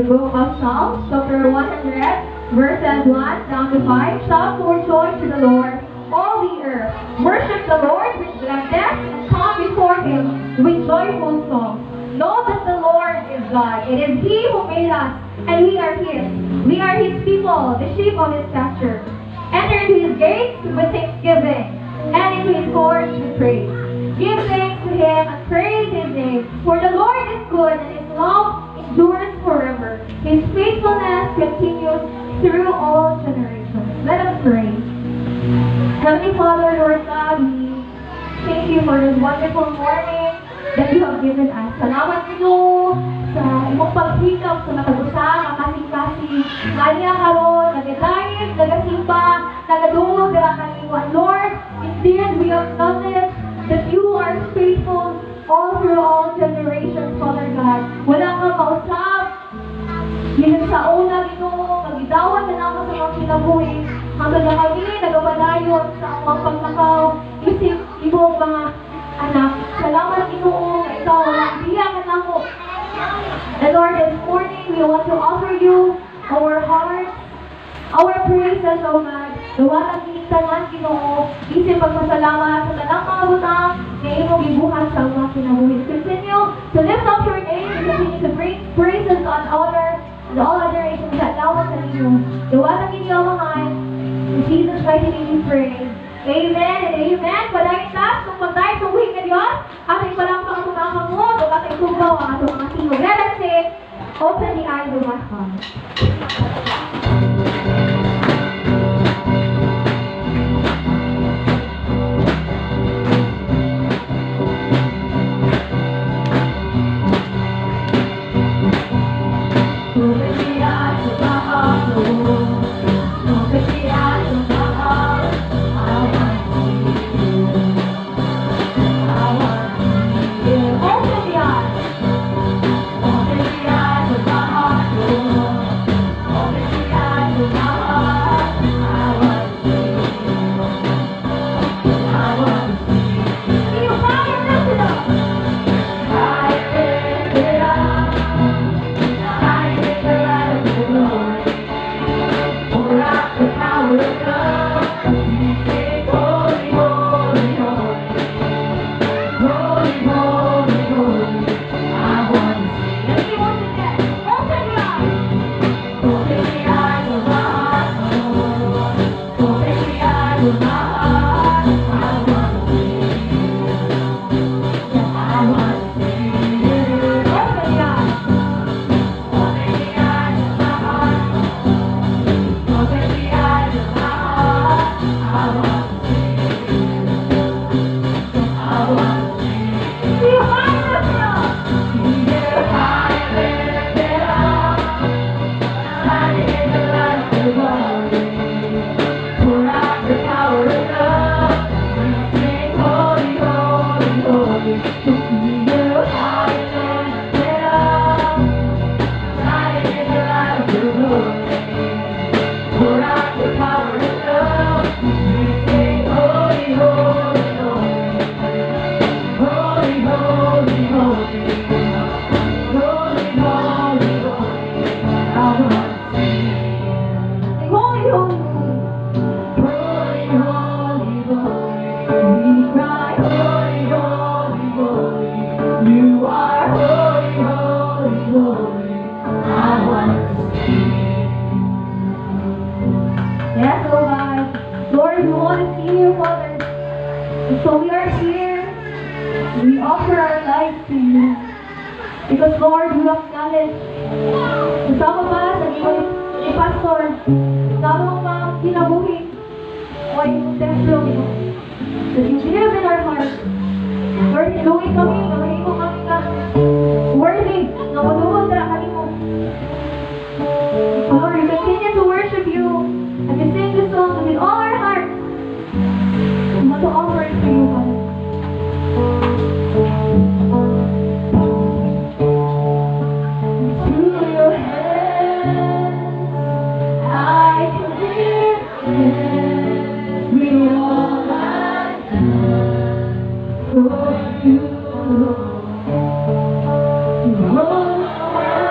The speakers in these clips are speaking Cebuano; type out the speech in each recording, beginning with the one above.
Book of Psalms, chapter 100, verses 1 down to 5. Shout for joy to the Lord, all the earth. Worship the Lord with gladness and come before Him with joyful songs. Know that the Lord is God. It is He who made us, and we are His. We are His people, the sheep of His pasture. Enter into His gates with thanksgiving, and into His courts with praise. Give thanks to Him and praise His name. For the Lord is good, and His love endures forever. His faithfulness continues through all generations. Let us pray. Heavenly Father, Lord God, we thank you for this wonderful morning that you have given us. Salamat, Ginoo, sa imong paghikap sa matag usa nga kasing-kasing. Aniya karon, nag-live, nagasimba, nagadungog dira kanimo. And Lord, indeed we acknowledge that you are faithful all through all generations, Father God. Wala kang mausab. Gikan sa una, Ginoo, nga gidawat na namo sa mga kinabuhi. Hanggang na kami nagapadayon sa among paglakaw, isip imong mga anak. Salamat, Ginoo, nga ikaw walang biya kanamo. And Lord, this morning we want to offer you our hearts, our praises, O God. Dawatan kini tanan, Ginoo, isip pagpasalamat sa tanang mga butang nga imong gibuhat sa among kinabuhi. Continue to lift up your name and continue to bring praises and honor and all adoration sa lawak sa inyo. Dawatan kini, Amahan. In Jesus' mighty name we pray. Amen and amen. Padayon ta sa pagdayeg sa buhi nga Dios. Ating palakpak atong mga kamot ug ating tubaw ang atong mga tingog. Let us say, "Open the Eyes of My Heart." Open the eyes of my heart, Lord. Open the eyes of my heart. I want to see you. I want to see you. Open the eyes. Open the eyes of my heart, Lord. Open the eyes of my heart. I want to see you. I want to see you. See you high and lifted up. High and lifted up. High in the light of your glory. Pour out the power of love. We sing, "Holy, holy, holy. Holy, holy, holy." I want to see. Let's see once again. Open the eyes. Open the eyes of my heart, Lord. Open the eyes of my heart. I want to see you. I want to see you. Open the eyes. Open the eyes of my heart. Open the eyes of my heart. I want to see you. I want to see you. See you high and lifted up. See you high and lifted up, shining in the light of your glory. Pour out your power of love. We sing, "Holy, holy, holy." To see you high and lifted up, shining in the light of your glory. Pour out your power of love. We sing, "Holy, holy, holy. Holy, holy, holy. Holy, holy, holy." I want to see you. Sing, "Holy, holy, holy." Holy, holy, holy. We cry, "Holy, holy, holy. You are holy, holy, holy." I want to see you. Yes, oh God. Lord, we want to see you, Father. And so we are here. We offer our lives to you. Because, Lord, we acknowledge kasama ba sa ni Pastor sa among mga kinabuhi o imong templo, Ginoo. That you live in our hearts. Lord, hinlugi kami, nga mahimo kami nga worthy, nga madungog dira kanimo. Lord, we continue to worship you and to sing this song with all our hearts. We want to offer it to you, Father. To your hands I commit every all I have for you, Lord. To hold my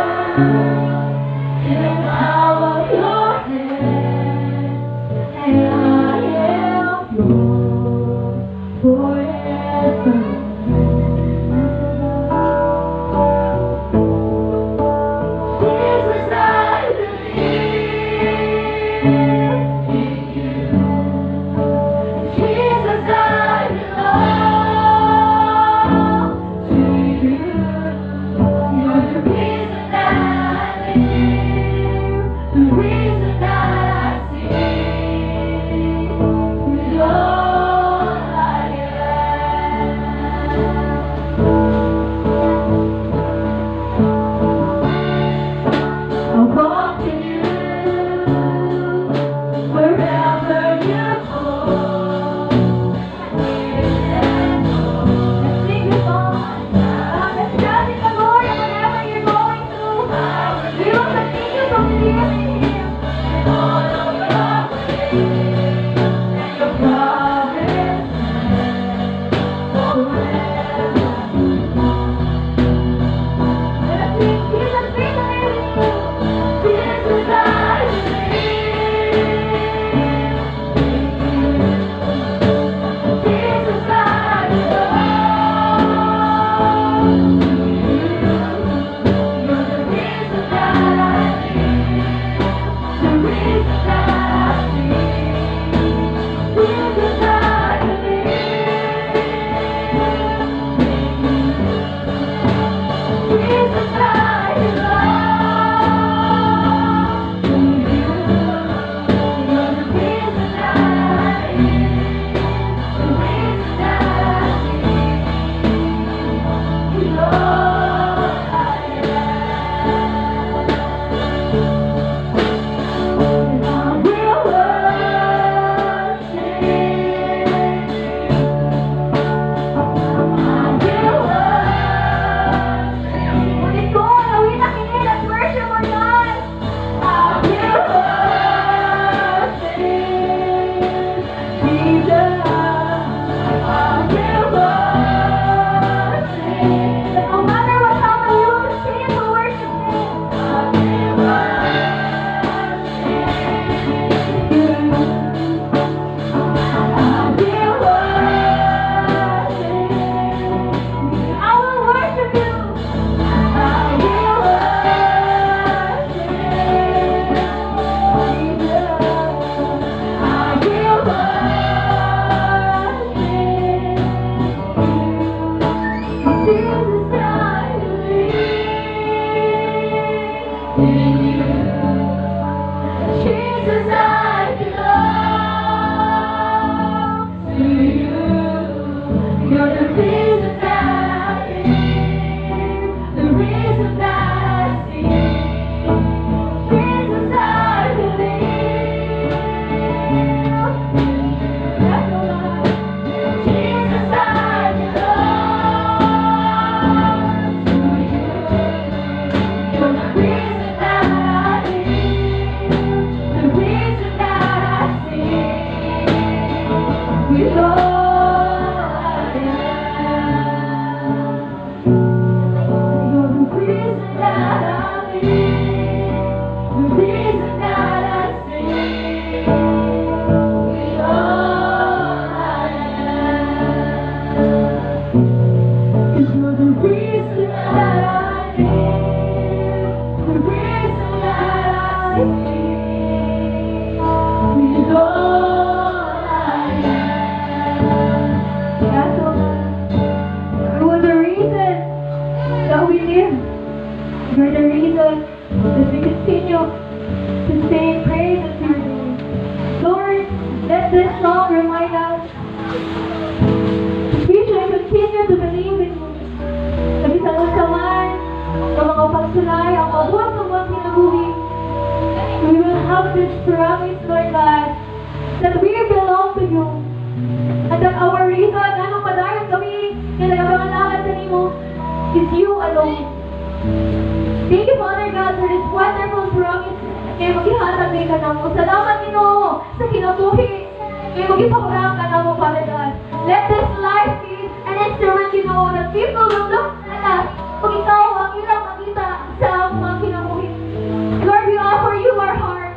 this promise, Lord God, that we belong to you. And that our reason, anong padayon kami, nga nagapangalagad kanimo, is you alone. Thank you, Father God, for this wonderful promise nga imong gihatag ni kanamo. Salamat, Ginoo, sa kinabuhi nga imong gipakurang kanamo, Father God. Let this life be an instrument, Ginoo, that people will look at us kung ikaw ang ilang makita sa among mga kinabuhi. Lord, we offer you our heart.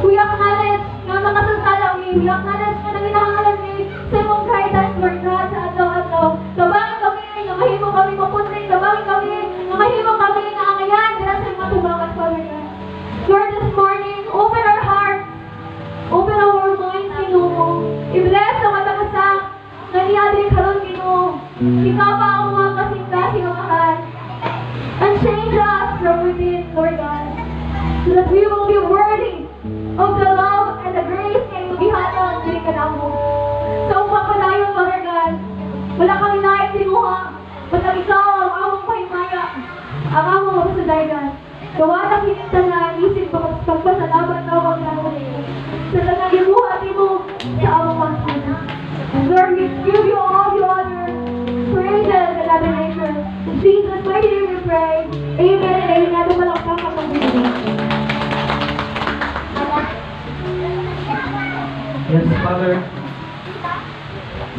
We acknowledge nga makasasala mi. We acknowledge nga nanginahanglan mi sa imong guidance, Lord God, sa adlaw-adlaw. Tabangi kami nga mahimo kami maputli. Tabangi kami nga mahimo kami nga angayan dira sa imong atubangan, Father God. Lord, this morning, open our hearts, open our minds, Ginoo. I-bless ang matag usa nga niadri karon, Ginoo. Ikaw pa ang mga kasing-kasing amahan. And change us from within, Lord God, so that we will be worthy of the love and the grace nga imong gihatag diri kanamo. Sa among pagpadayon, Father God, wala kami laing tinguha, basta ikaw ang among pahimaya, ang among mapasudaygan. Dawata kining tanan, isip pagpasalamat na ang kanamo sa tanang gibuhat nimo sa among mga. Lord, we give you all the honor, praises, and adoration. In Jesus' mighty name we pray. Amen and amen. Malakpak ang Panginoon. Yes, Father,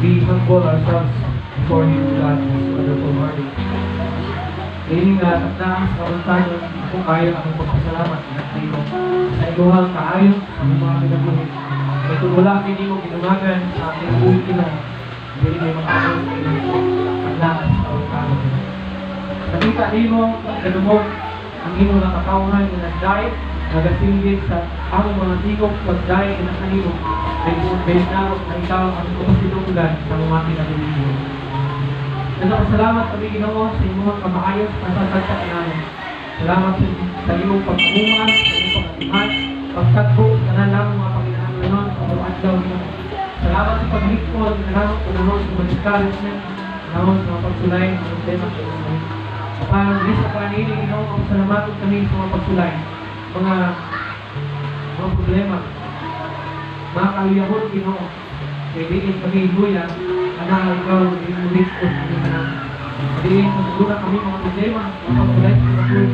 we humble ourselves before you, God, this wonderful morning. Ini nga na sa kauntanon, ako kayo ang pagpasalamat na imo sa imuhang kaayo sa among mga kinabuhi. Kay kung wala kini mo ginumagan sa aming buhi, Ginoo, dili may makaabot ang sa kauntanon. Nakita nimo kadumog ang imong mga katawhan nga nagdait, nagasinggit sa among mga tingog pagdait na kanimo, kay na na ikaw ang umasinunggan sa mga kinabuhi. Nagpasalamat kami, Ginoo, sa imong kamaayo sa kasagsa namin. Salamat sa imong pag-uma, sa imong pag-atiman, pagtagbo sa tanan namong mga panginahanglanon sa adlaw, Ginoo. Salamat sa paghikon kanamo kuno sa mga discouragement, kanamo sa mga pagsulay, mga problema sa imong. Parang di sa panili, Ginoo, ang salamaton kami sa mga pagsulay, mga problema, mga kaluyahon, Ginoo. Kay diin kami luya, ana ikaw imulikod kami tanan. Diin sa duna kami mga problema, mga pagsulay sa kinabuhi,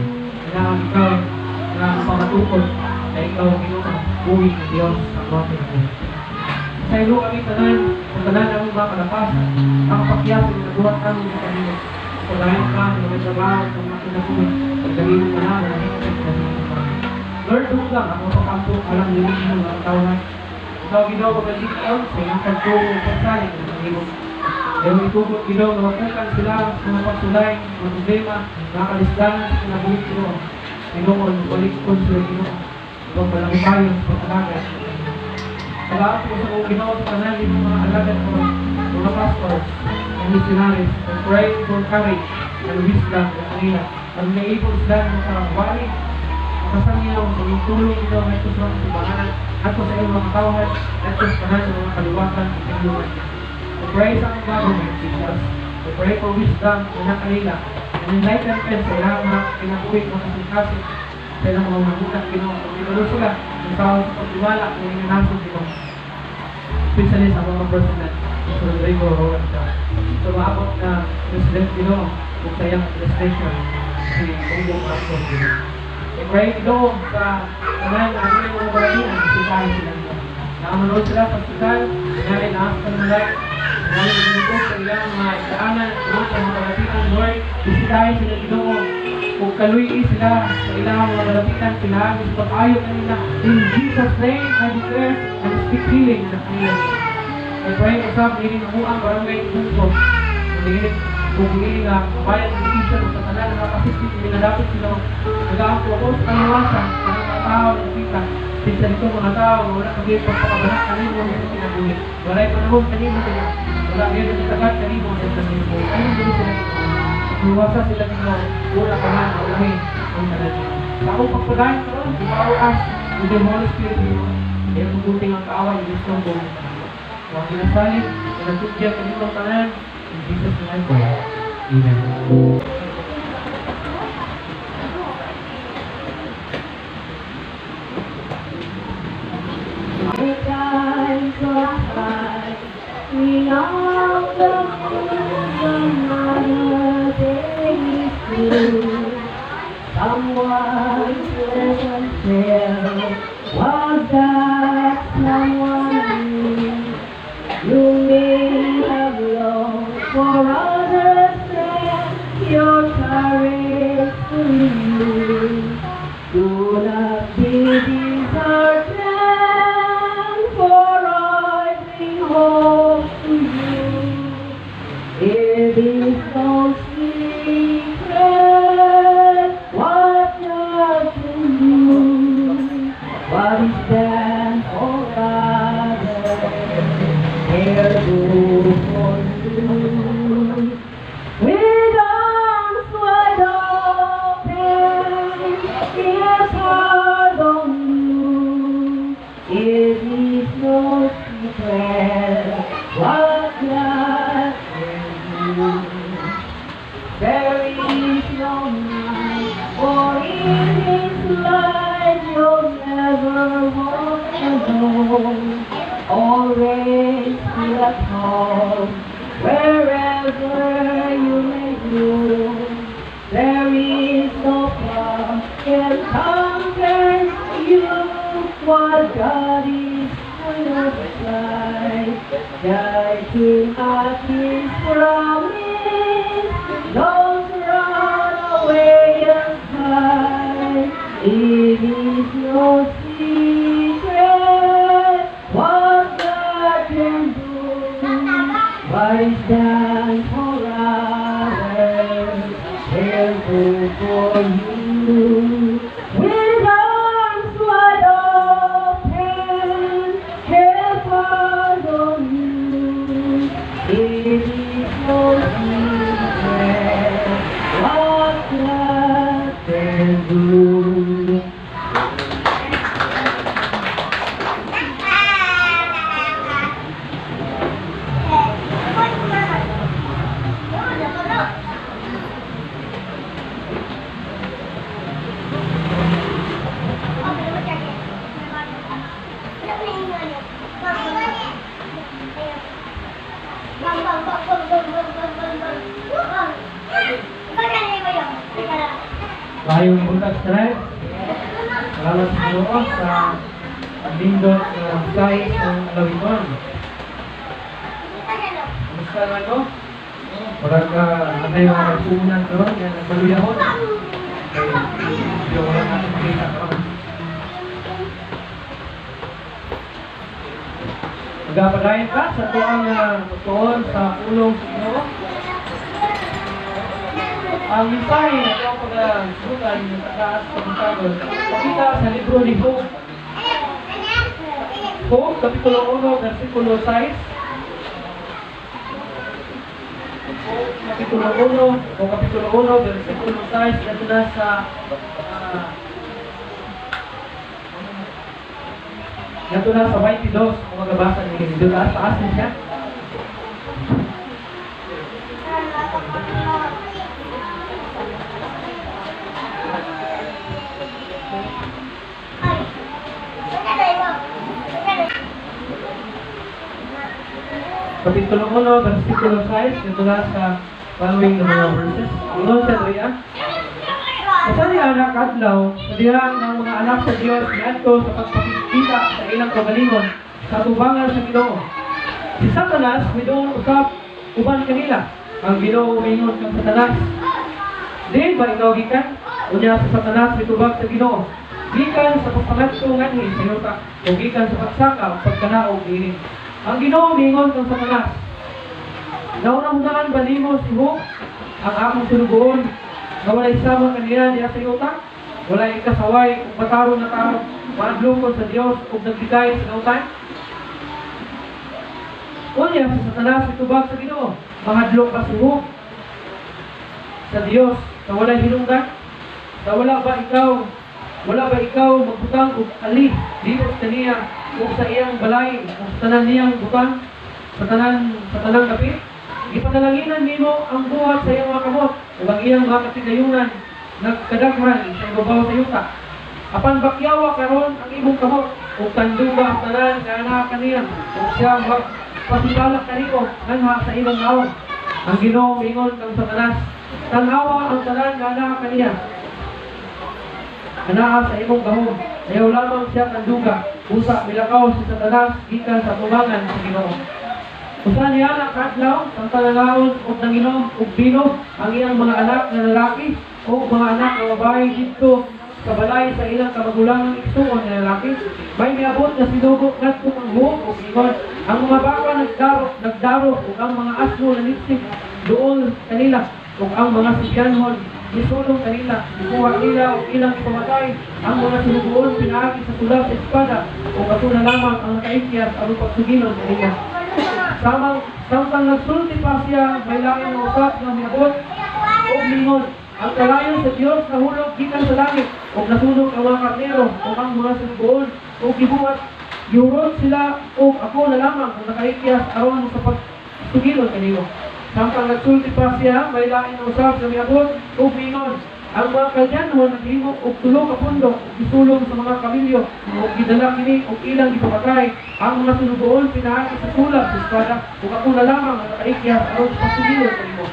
ana ikaw nga pamatukod, ay ikaw, Ginoo, buhi ng Dios ang mga kinabuhi. Sa ilo kami tanan, sa tanan namong mga kalapasan, ang kapakyas ang nabuhat namin sa kanila. Pagayon ka, sa mga trabaho, sa mga kinabuhi, pagdalino ka na, mga Lord, lang ang mga pagkampo, alam niyo yung mga katawan. Ikaw, Ginoo, magalikon sa iyong pagtuo ug pagsalig ng Panginoon. Iyong itugot, Ginoo, na mapukan sila sa mga pagsulay, mga problema, mga kalisdanan sa kinabuhi, Ginoo. Ginoo, malikon sila, Ginoo. Ikaw palamukayon sa pag-alagad. Salamat po sa kong Ginoo sa tanan yung mga alagad mo, mga pastors and missionaries, and pray for courage and wisdom sa kanila. Ang naibog sila makawali, makasangyaw sa iyong tulong, Ginoo, ngadto sa mga simbahanan, ngadto sa iyong mga katawhan, ngadto sa tanan ng mga kaliwatan at tingluan. We pray sa among government officials. We pray for wisdom na kanila and enlightenment sa ilang mga kinabuhi, mga kasing-kasing, sa ilang mga magulang, Ginoo. Kung ibalo sila, ang tao sa pagtiwala kung inyong nasod, Ginoo. Especially sa mga president, si Rodrigo Roa. So, maabot na President, Ginoo, kung sa iyang administration, si Bongbong Marcos, Ginoo. We pray, Ginoo, sa tanan na ang mga balatian, bisitahin sila, Ginoo. Nakamanood sila sa ospital, nangyari na sa malay, nangyari na sa ilang mga daanan, sa mga balatian, Lord, bisitahin sila, Ginoo. Kung kaluyi sila sa ilang mga balatian, pinahagi sa pag-ayo kanila. In Jesus' name, I declare and speak healing na kanila. I pray usab ini ang barangay Bungko. Kung ini nga bayan ng sa tanan nga kasisip minadapit sila. Nagaampo ako sa kaluwasan sa mga tao ng kita. Pinsa nito mga tao, wala kami pagpakabanak kanimo sa kinabuhi. Walay panahon kanimo sila. Wala gyud ang tagat kanimo sa kinabuhi. Ayun dili sila. Luwasa sila Ginoo, una pa man ang lahi ang tanan. Sa akong pagpadayon karon, empower us with the Holy Spirit, Ginoo. Kaya tuguting ang kaaway, wisdom buong so, ang ginasalig, na nagtugyan kanimo ang tanan, in Jesus' name I pray. Amen. Another day is through. Someone pleasant tell. Was that someone new? You may have longed for others and your courage to you. Do not be disheartened, for I bring hope to you. It is no secret what God can do. What is done for others, He'll do for you. With arms wide open, His heart on you. It is no secret what God can do. There is no night, for in His light you'll never walk alone. Always feel at home, wherever you may go. There is no power can conquer you. While God is on your side, guide him at His promise. Don't run away and hide. It is no secret what God can do. What is done for others, He'll do for you. With arms wide open, He'll follow you. It is no secret what God can do. Maayong buntag sa tanan. Salamat sa Ginoo sa nindot na mensahe ng alawiton. Kumusta naman, no? Murag natay mga nagpunan karon nga nagbaluyahon. Kay medyo wala natin makita karon. Magapadayon ka sa tuang pagtuon sa pulong sa Ginoo. Ang mensahe na ito pagsusukan ng taas sa buntagon, pakita sa libro ni Job. Job, Kapitulo 1, versikulo 6. Job, Kapitulo 1, o Kapitulo 1, versikulo 6, ito na sa ito na sa 22, kung magabasa niyo, dito taas na siya. Kapitulo 1, versikulo 6, ito na sa following na mga verses. Ingon sa Dria. Sa ni anak adlaw, sa diha ng mga anak sa Dios niadto sa pagpakita sa ilang kagalingon sa tubangan sa Ginoo. Si Satanas miduol usab uban kanila. Ang Ginoo miingon kang Satanas, "Diin ba ikaw gikan?" Unya sa Satanas mitubag sa Ginoo, "Gikan sa pagpangadto nganhi sa yuta o gikan sa pagsaka ug pagkanaog niini." Ang Ginoo miingon kang Satanas, "Naunang-unaan ba nimo si Job, ang akong sulugoon, nga walay sama kaniya diha sa yuta? Walay kasaway ug matarong na tao, maadlongkon sa Dios ug nagbigay sa dautan?" Unya sa Satanas mitubag sa Ginoo, "Mahadlok ba si Job sa Dios nga walay hinungdan? Sa wala ba ikaw magbutang og ali dito kaniya ug sa iyang balay ug sa tanan niyang butang sa tanang dapit? Gipanalanginan nimo ang buhat sa iyang mga kamot ug ang iyang mga katigayunan nagkadaghan sa ibabaw sa yuta. Apan bakyawa karon ang imong kamot ug tanduga ang tanan nga naa kaniya ug siya magpasibalak kanimo nganha sa imong naong." Ang Ginoo miingon kang Satanas, "Tan-awa ang tanan nga naa kaniya. Anaa sa imong gahom. Ayaw lamang siya kanduga." Busa milakaw si Satanas gikan sa tubangan sa Ginoo. Usa niya na kadlaw, samtang nangaon ug nanginom og bino ang iyang mga anak nga lalaki o mga anak nga babae didto sa balay sa ilang kamagulangang igsuon nga lalaki, may miabot nga sinugo ngadto kang Job ug ingon, "Ang mga baka nagdaro ug ang mga asno nalipsik duol kanila ug ang mga Sabeanhon misulong kanila. Gikuha nila ug ilang ipamatay ang mga sinugoon pinaagi sa sulab sa espada, ug ako na lamang ang nakaikyas aron pagsugilon kanila." Samtang nagsulti pa siya, may lain nga usab nga miabot ug mingon, "Ang kalayo sa Dios nahulog gikan sa langit ug nasunog ang mga karnero ug ang mga sinugoon ug gibuhat gihurot sila, ug ako na lamang ang nakaikyas aron sa pagsugilon kanimo." Samtang nagsulti pa siya, may lain nga usab nga miabot ug mingon, "Ang mga Kaldeanhon naghimo og tulo ka pundok ug gisulong sa mga kamilyo ug gidala kini ug ilang gipapatay ang mga sinugoon pinaagi sa sulab sa espada, ug ako na lamang ang nakaikyas aron sa pagsugilon kanimo."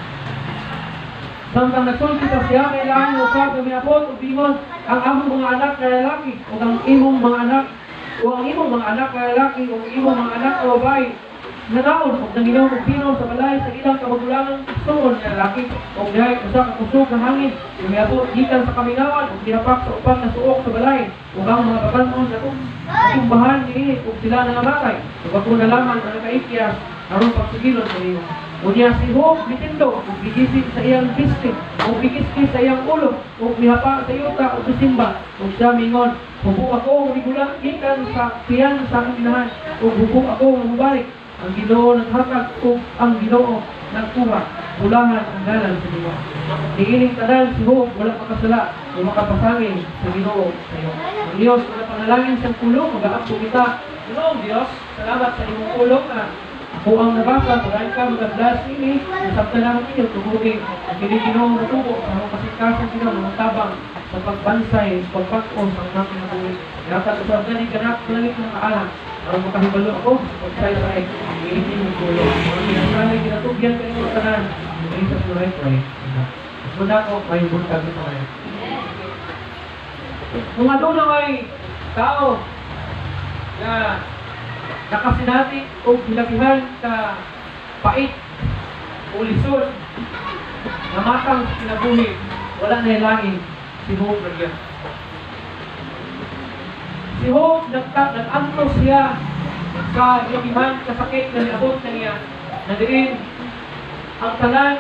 Samtang nagsulti pa siya, may lain nga usab nga miabot ug miingon, "Ang among mga anak nga lalaki ug ang imong mga anak o ang imong mga anak nga lalaki ug imong mga anak nga babae nangaon ug nanginom og bino sa balay sa ilang kamagulangang igsuon nga lalaki, ug dihay usa ka kusog nga hangin miabot gikan sa kamingawan ug ginapak sa upat na suok sa balay, ug ang mga batan-on natumbahan niini ug sila nangamatay, ug ako na lamang ang nakaikyas aron pagsugilon kanimo." Unya si Job mitindog ug gigisi sa iyang pisngi ug gikiskis sa iyang ulo ug mihapa sa yuta ug misimba, ug siya mingon, "Hubo ako nga migula gikan sa tiyan sa akong inahan ug hubo ako nga mobalik. Ang Ginoo naghatag ug ang Ginoo nagkuha. Bulahan ang ngalan sa Ginoo." Niining tanan si Job wala makasala o makapasangil sa Ginoo sa iyo. Ang Dios mga panalangin sa pulong, magaampo kita. Ginoong Dios, salamat sa imong pulong na ako ang nabasa, pagayon ka mag-bless ini, nasabtan naman inyo, tubuhi. Ang kini, Ginoo, matubo sa akong kasingkasing, Ginoo, mga tabang sa pagbansay, sa pagpag-o sa mga kinabuhi. Ihatag usab gani kanak langit ng kaalam aron makahibalo ako sa pagsaysay niini imong pulong. Mga kinasanay ginatugyan kanimo tanan. In Jesus name I pray. Amen. Muna ko, may buntag ito ngayon. Kung aduna may tao na nakasinati o gilabihan ka pait o lisod na matang sa kinabuhi, wala na lain, si Job ra gyud. Si Job, nag-antos siya sa gilabihan kasakit na niabot na niya na diin ang tanan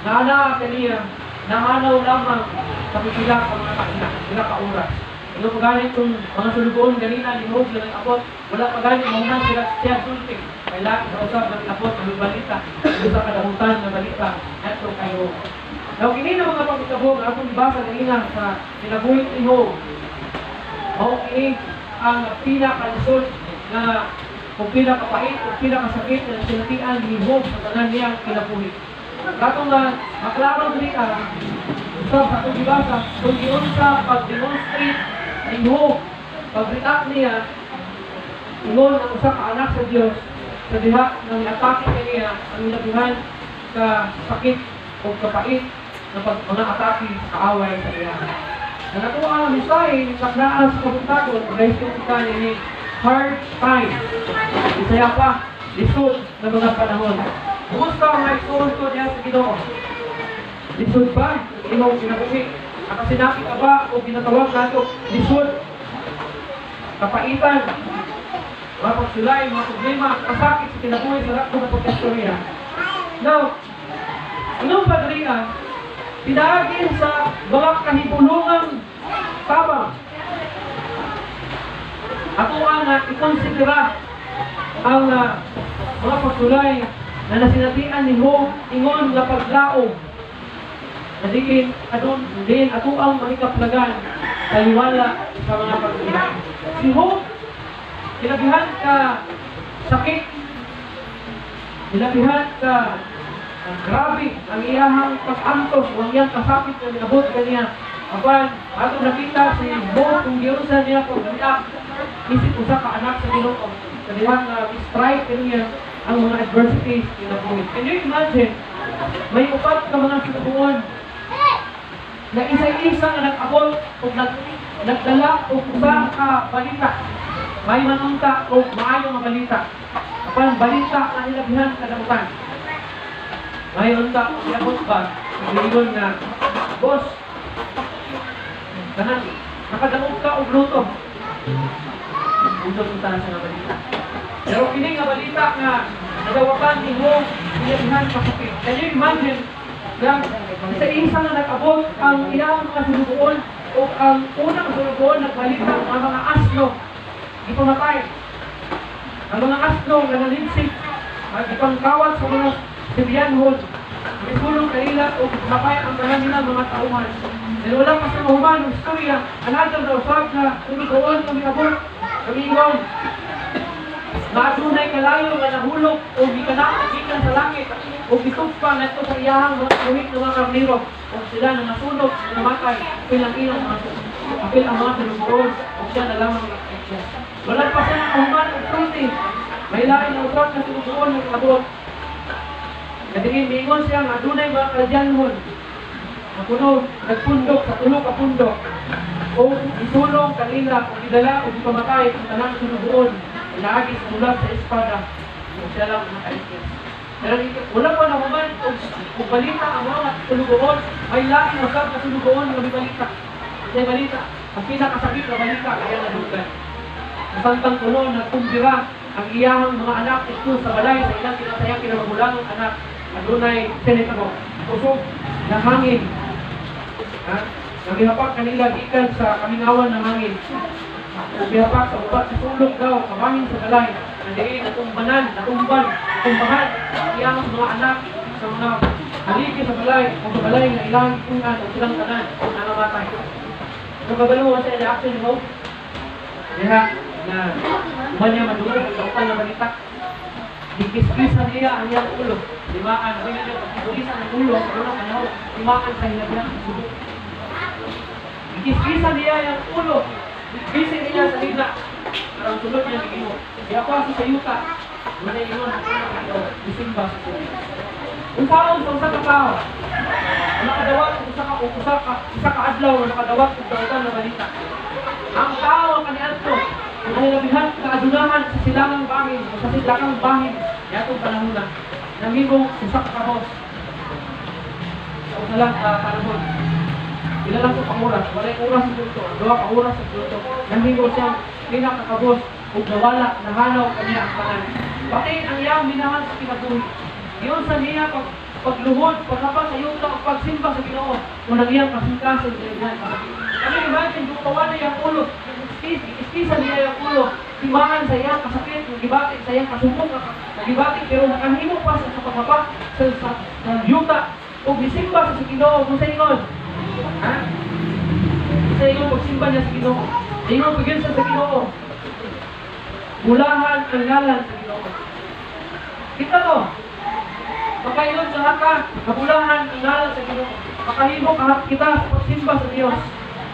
na ana kaniya naanaw lamang sa pipila ka mga kaina, pila ka oras. Ano pa gani itong mga sulugoon ganina ni Job na abot, wala pa gani mahuman sila siya sulti. Kay lain sa usab ng abot ang balita, usa ka dahutan nga balita ngadto kay Job. Now kini na mga pangitabo nga atong gibasa ganina sa kinabuhi ni Job. Mao kini ang pinakalisod na kung pinakapait o pinakasakit na sinatian ni Job sa tanan niyang kinabuhi. Katong nga maklaro diri ka usab sa atong gibasa kung giunsa pag-demonstrate ni Job, pag-react niya ingon ang usa ka anak sa Dios sa diha nga miatake kaniya ang ilabihan ka sakit o kapait na pag mga atake sa kaaway sa iya. Ang ato ang mensahe ni saknaan sa kabuntagon, guys, kung kita ni hard time. Bisaya pa, lisod na mga panahon. Kumusta ang mga igsuon ko diha sa Ginoo? Lisod ba ang imong kinabuhi? Nakasinati ka ba o ginatawag nato lisod? Kapaitan, mga pagsulay, mga problema, kasakit sa kinabuhi sa rakto ng pagkastorya. Now, inong padrian, pinaagi sa mga kahibulungang tabang. Ato ang ikonsidera ang mga pagsulay na nasinatian ni Job ingon nga paglaom na diin adun diin ato ang mahikaplagan taliwala sa mga pagsulay. Si Job, kilabihan ka sakit, kilabihan ka ang grabe ang iyahang pag-antos o ang iyang kasakit na minabot kaniya. Apan, ato nakita si Job kung giunsa niya pag-react isip usa ka anak sa Ginoo sa dihang strike kaniya. ang mga adversities kinabuhi. Can you imagine, may upat ka mga sunugon na isa-isa nga nag-abot o nagdala og usa ka balita. May manunta o maayo nga balita. Apan balita nga hilabihan kadautan. May unta iabot ba, ingon nga, "Boss, kanang nakadaog ka og lotto." Undot unta na siya nga balita. Pero kini nga balita nga nadawatan nimo, hilabihan kasakit. Can you imagine nga isa-isa nga nag-abot ang ilang mga sulugoon, o ang unang sulugoon nagbalita ang mga asno gipamatay? Ang mga asno nga naligsik, ang ipangkawat sa mga Syrianhon, misulong kanila o matay ang tanan nila mga tauhan. Pero wala pa sa mahuman ang istorya, another na usab na sulugoon nga miabot, kamiingon nga adunay kalayo nga nahulog o gikanakot gikan sa langit o gitugpa ngadto sa iyahang mga buhit ng mga karnero, o sila na nasunog, na namatay apil ang ilang mga apil ang mga sulugoon, o siya na lamang nakaligtas. Wala pa siya nakahuman og sulti, may lain na usab na sulugoon nga miabot. Kadiin miingon siya nga adunay mga Kaldeanhon na kuno nagpundok sa tulo ka pundok o isulong kanila o gidala o gipamatay ang tanang sulugoon pinaagi sa sulat sa espada, o siya lang ang nakaligtas. Pero wala pa nahuman og balita ang mga sulugoon, may lain usab na sulugoon nga mibalita. Sa balita, ang pinakasakit na balita kaya naduggan. Samtang kuno nagkumbira ang iyahang mga anak dito sa balay sa ilang kinatayang kinamagulangang anak, adunay senetabo, kusog na hangin. Ha? Nagihapak kanila gikan sa kamingawan ng hangin. Ug gihapak sa upat sa sulok daw, kabahin sa balay, na diin natumbanan, natumban, natumbahan ang iyang mga anak sa mga haligi sa balay, o sa balay nga ilang itungan, o silang tanan, na namatay. So, kabalo mo sa reaction ni Job? Diha, na human niya madungog ang dautan na balita, gikiskisan niya ang iyang ulo. Limaan, sabi niya, pagkiskisan ang ulo, sa unang panahon, limaan sa hilabihang subo. Gikiskisan niya ang ulo, bisin niya sa hila. Pero ang sulod niya gihimo, gihapa sa yuta, wala ingon, gisimba sa sulo. Unsaon sa usa ka tawo ang nakadawat og usa ka adlaw nga nakadawat og dautan na balita? Ang tao kaniadto ang nahilabihan kaadunahan sa silangang bahin o sa sidlakang bahin niadtong panahona, nahimong usa ka kabos sa usa lang ka panahon. Pila lang ko pang oras, walay oras sa dulto, 2 ka oras sa dulto, nahimo siyang pinakakabos ug nawala, nahanaw kaniya ang tanan. Pati ang iyang minahal sa kinabuhi. Giunsa niya pag pagluhod, paghapa sa yuta, o pagsimba sa Ginoo, kung ang iyang kasing-kasing kinabuhi. Can you imagine, kung pawa na iyang ulo, iskisan niya iyang ulo, timaan sa iyang kasakit, gibati sa iyang kasubok, gibati, pero nakahimo pa sa paghapa sa yuta, o gisimba sa Ginoo, kung sa ingon, ha? Sa ingon, pagsimba niya sa Ginoo, sa ingon, pagginsa sa Ginoo, "Bulahan ang ngalan sa Ginoo." Kita to, makaingon sa haka, kabulahan ang ngalan sa Ginoo. Makahimo ka kita sa pagsimba sa Dios.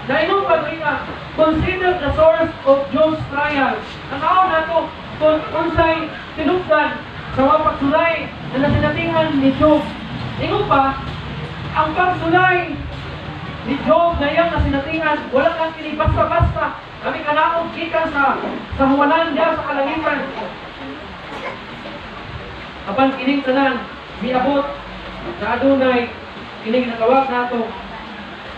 Naingon pa nga, consider the source of Job's trial. Tan-awon nato kung unsay tinubdan sa mga pagsulay na nasinatihan ni Job. Ingon pa, ang pagsulay ni Job na iyang nasinatihan, wala kang kini basta-basta. Kami kanaog gikan sa huwanan diya sa kalangitan. Apan kining tanan miabot na adunay kining natawag nato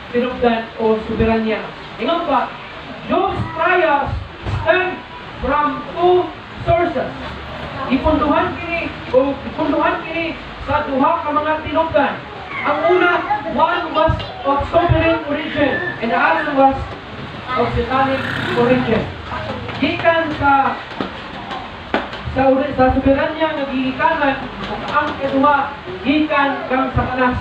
tinubdan o soberanya. Ingon pa, Job's trials stem from two sources. Ipunduhan kini sa duha ka mga tinubdan. Ang una, one was of sovereign origin and the other was of satanic origin. Gikan sa soberanya nga gigikanan ug ang kaduha gikan kang Satanas.